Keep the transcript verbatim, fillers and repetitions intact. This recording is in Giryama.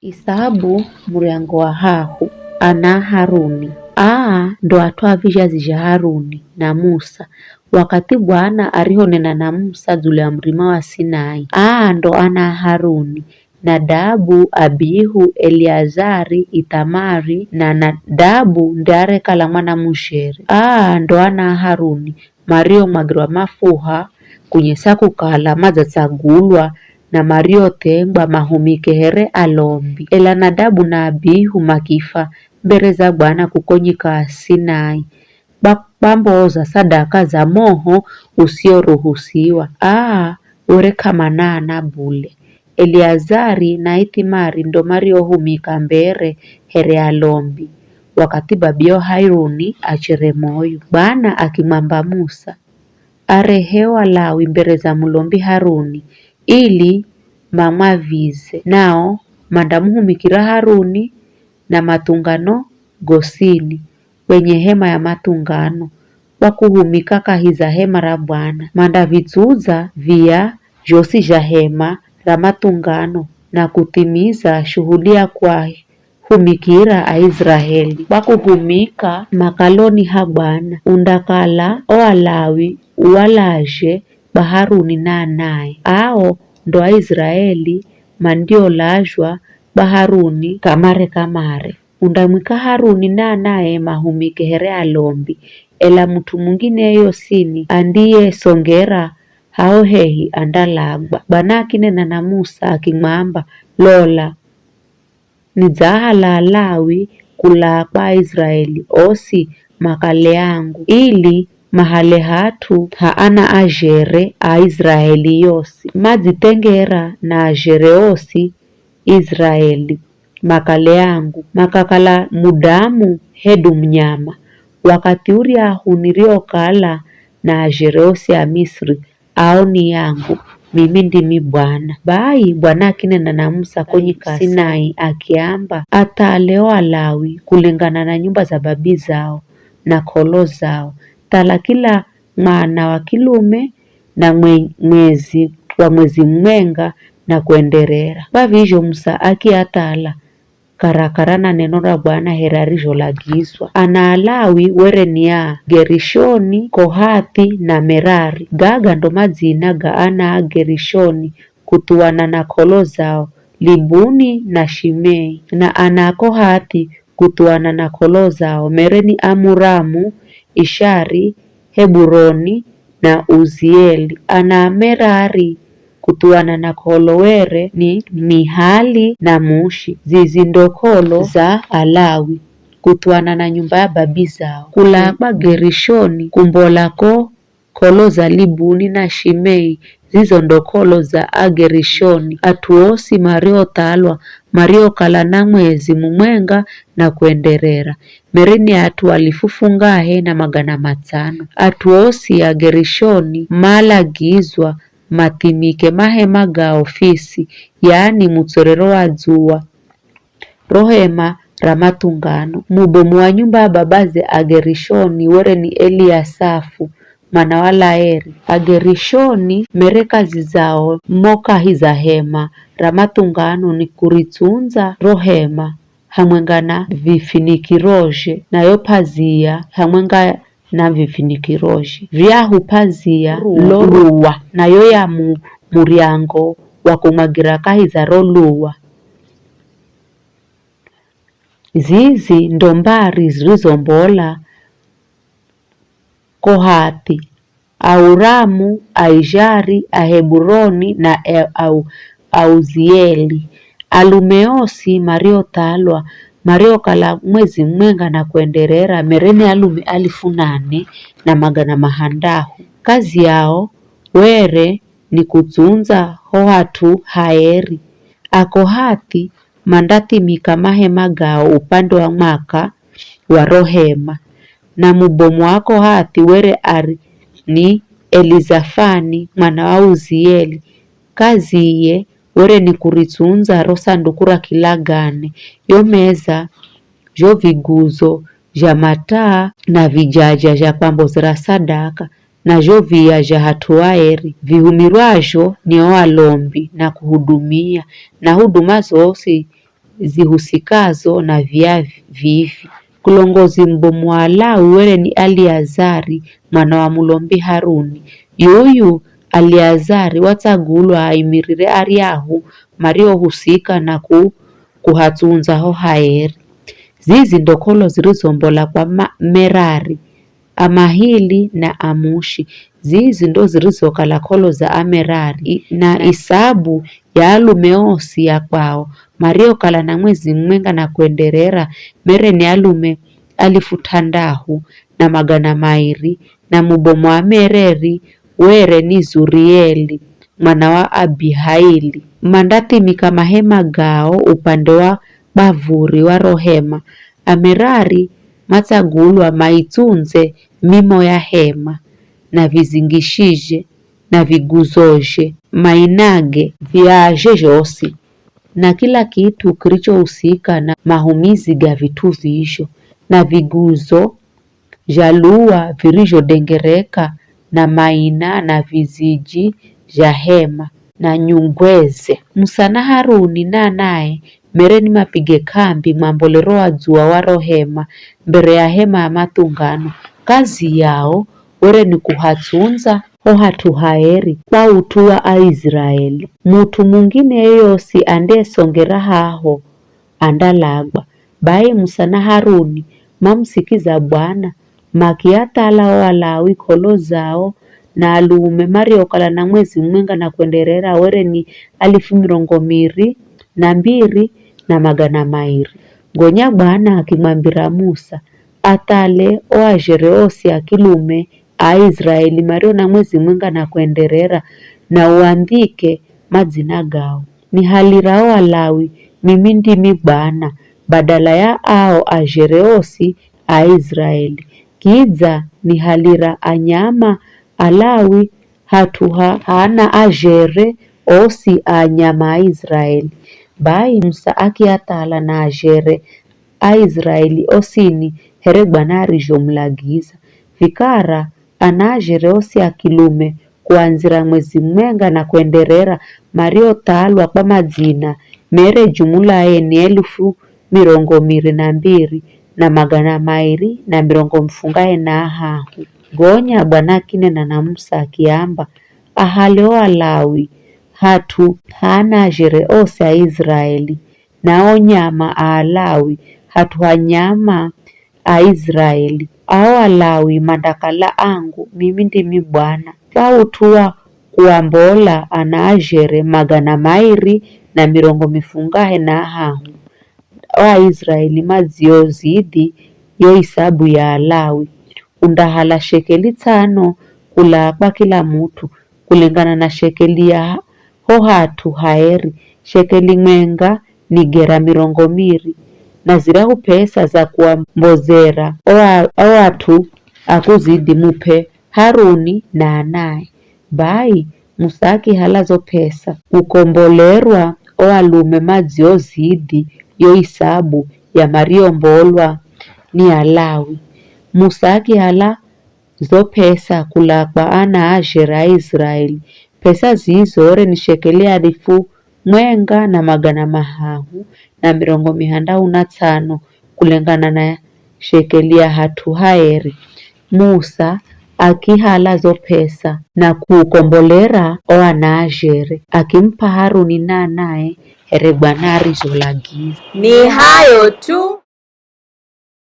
Isabu muryango wa hahu, ana a Haruni. Aa ndo at'u a vizhazi zha Haruni na Musa, wakathi Bwana arihonena na Musa dzulu ya murima wa Sinai. Aa ndo ana a Haruni, Nadabu, Abihu, Eliazari, Ithamari, na Nadabu nde arekala mwana muzhere. Aa ndo ana a Haruni, mariomwagirwa mafuha, kunyesa kukala madzatsagulwa, na mariothengwa mahumike here alombi. Ela Nadabu na Abihu makifa mbere za Bwana kuko nyika Sinai, ba-, bamboza sadaka za moho usioruhusiwa. Aa were k'amana ana bule. Eliazari na Ithimari ndo mariohumika mbere here alombi, wakathi babio Haruni achere moyo. Bwana akimwamba Musa, arehe o Alawi mbere za mulombi Haruni, ili mamwavize. Nao mandamuhumikira Haruni na mathungano gosini, kwenye hema ya mathungano, kwa kuhumika kahi za hema ra Bwana. Mandavitsudza viya zhosi zha hema ra mathungano na kuthimiza shuhuli ya kuahumikira Aiziraeli. Kwa kuhumika makaloni ha Bwana, undakala o Alawi uwalazhe kwa Haruni na anae. Ao ndo Aiziraeli mandiolazhwa kwa Haruni kamare-kamare. Undamwika Haruni na anae mahumike here alombi, ela mut'u mungine yeyosini andiyesongera haho hehi andalagwa. Bwana akinena na Musa akimwamba, lola, nidzaahala Alawi kulaa kwa Aiziraeli osi makale angu, ili mahale hat'u ha ana azhere a Aiziraeli yosi. Madzithengera na azhere osi Iziraeli, makale angu, makakala mudamu hedu munyama. Wakathi uryahu niriokala na azhere osi a Misri, ao ni angu, mimi ndimi Bwana. Bai Bwana akinena na Musa ko nyika Sinai, akiamba, athale o Alawi kulengana na nyumba za babi zao na k'olo zao. Thala kila mwana wa kilume na mwe-, mwezi wa mwezi mumwenga na kuenderera. Kwa vizho Musa akiathala karakara na neno ra Bwana here arizholagizwa. Ana a Lawi were ni aa, Gerishoni, Kohathi na Merari. Gaga ndo madzina ga ana a Gerishoni kuthuwana na k'olo zao, Libuni na Shimei. Na ana a Kohathi kuthuwana na k'olo zao, mere ni Amuramu, Ishari, Heburoni na Uzieli. Ana a Merari kuthuwana na k'olo were ni Mihali na Mushi. Zizi ndo k'olo za Alawi kuthuwana na nyumba ya babi zao. Kulaa kwa Gerishoni kumbola ko k'olo za Libuni na Shimei, zizo ndo k'olo za Agerishoni. At'u osi mariothalwa mariokala na mwezi mumwenga na kuenderera, mere ni at'u alifu fungahe na magana matsano. At'u osi a Gerishoni malagizwa mathimike mahema gao fisi, yaani mutsorero wa dzuwa, ro hema ra mathungano. Mubomu wa nyumba ya babaze a Gerishoni were ni Eliasafu, mwana wa Laeri. Agerishoni mere kazi zao mo kahi za hema ra mathungano ni kuritsundza ro hema hamwenga na vifinikirozhe, na yo p'azia hamwenga na vifinikirozhe. Vyahu p'azia lo luwa, na yo ya mu-, muryango wa kumwagira kahi za ro luwa. Zizi ndo mbari zirizombola Kohathi, Auramu, Aishari, Aheburoni na E-, Au-, Auzieli. Alume osi mariothalwa, mariokala mwezi mumwenga na kuenderera, mere ni alume alifu nane na magana mahandahu. Kazi yao were ni kutsundza ho hat'u haeri. Akohathi mandathimika mahema gao upande wa mwaka wa ro hema. Na mubomu wa Akohathi were ari ni Elizafani mwana wa Uzieli. Kaziye were ni kuritsundza ro sanduku ra kilagane, yo meza, zho viguzo zha mataa na vijaja zha kwambozera sadaka, na zho viya zha hat'u aeri, vihumirwazho ni o alombi na kuhudumia, na huduma zosi zihusikazo na via vivi. Kulongozi mubomu wa Alawi were ni Aliazari mwana wa mulombi Haruni. Yuyu Aliazari watsagulwa aimirire aryahu mariohusika na ku, kuhatsundza ho haeri. Zizi ndo k'olo zirizombola kwa ma, Merari, Amahili na Amushi. Zizi ndo zirizokala k'olo za Amerari, na isabu ya alume osi a kwao, mariokala na mwezi mumwenga na kwenderera, mere ni alume alifu t'andahu na magana mairi, na mubomu wa Merari were ni Zurieli mwana wa Abihaili. Mandathimika mahema gao upande wa bavuri wa ro hema. Amerari matsagulwa maitsundze mimo ya hema, na vizingishizhe, na viguzozhe, mainage, viazhe zhosi, na kila kit'u kirichohusika na mahumizi ga vit'u vizho, na viguzo zha luwa virizhodengereka, na maina, na viziji zha hema, na nyungweze. Musa na Haruni na anae mere nimapige k'ambi mwambolero wa dzuwa wa ro hema, mbere ya hema ya mathungano. Kazi yao were ni kuhatsundza ho hat'u haeri kwa ut'u wa Aiziraeli. Mut'u mungine yeyosi andesongera haho andalagwa. Bai Musa na Haruni mamusikiza Bwana, makiathala o Alawi k'olo zao, na alume mariokala na mwezi mumwenga na kwenderera were ni alifu mirongo miri na mbiri na magana mairi. Gonya Bwana akimwambira Musa, athale o azhere osi a kilume a Aiziraeli mario na mwezi mumwenga na kwenderera, na uandhike madzina gao. Nihalirao Alawi, mimi ndimi Bwana, badala ya ao azhere osi a Aiziraeli. Kidza nihalira anyama Alawi hat'u ha ana azhere osi a anyama a Aiziraeli. Bai Musa akiathala na azhere a Aiziraeli osini here Bwana arizhomulagiza. Vikara ana azhere osi a kilume kuandzira mwezi mumwenga na kwenderera mariothalwa kwa madzina, mere jumula eni elufu mirongo miri na mbiri na magana mairi na mirongo mifungahe na ahahu. Gonya Bwana akinena na Musa akiamba, ahale o Alawi hat'u ha ana azhere osi a Aiziraeli, na o nyama a Alawi hat'u ha nyama a Aiziraeli. Ao Alawi mandakala angu, mimi ndimi Bwana. Kwa ut'u wa kuambola ana azhere magana mairi na mirongo mifungahe na ahahu, o Aiziraeli madziozidhi yo isabu ya Alawi, undahala shekeli tsano kula kwa kila mut'u, kulengana na shekeli ya ho hat'u haeri, shekeli mwenga ni gera mirongo miri, na zirahu p'esa za kuambozera o a- o at'u a kuzidhi mup'e Haruni na anae. Bai Musa akihala zo p'esa kukombolerwa o alume madziozidhi yo isabu ya mariombolwa ni Alawi. Musa akihala zo p'esa kula kwa ana azhere a Aiziraeli. P'esa zizo were ni shekeli alifu mwenga na magana mahahu na mirongo mihandau na tsano, kulengana na shekeli ya hat'u haeri. Musa akihala zo p'esa na kukombolera o ana azhere, akimup'a Haruni na anae here Bwana arizholagiza. Ni hayo tu.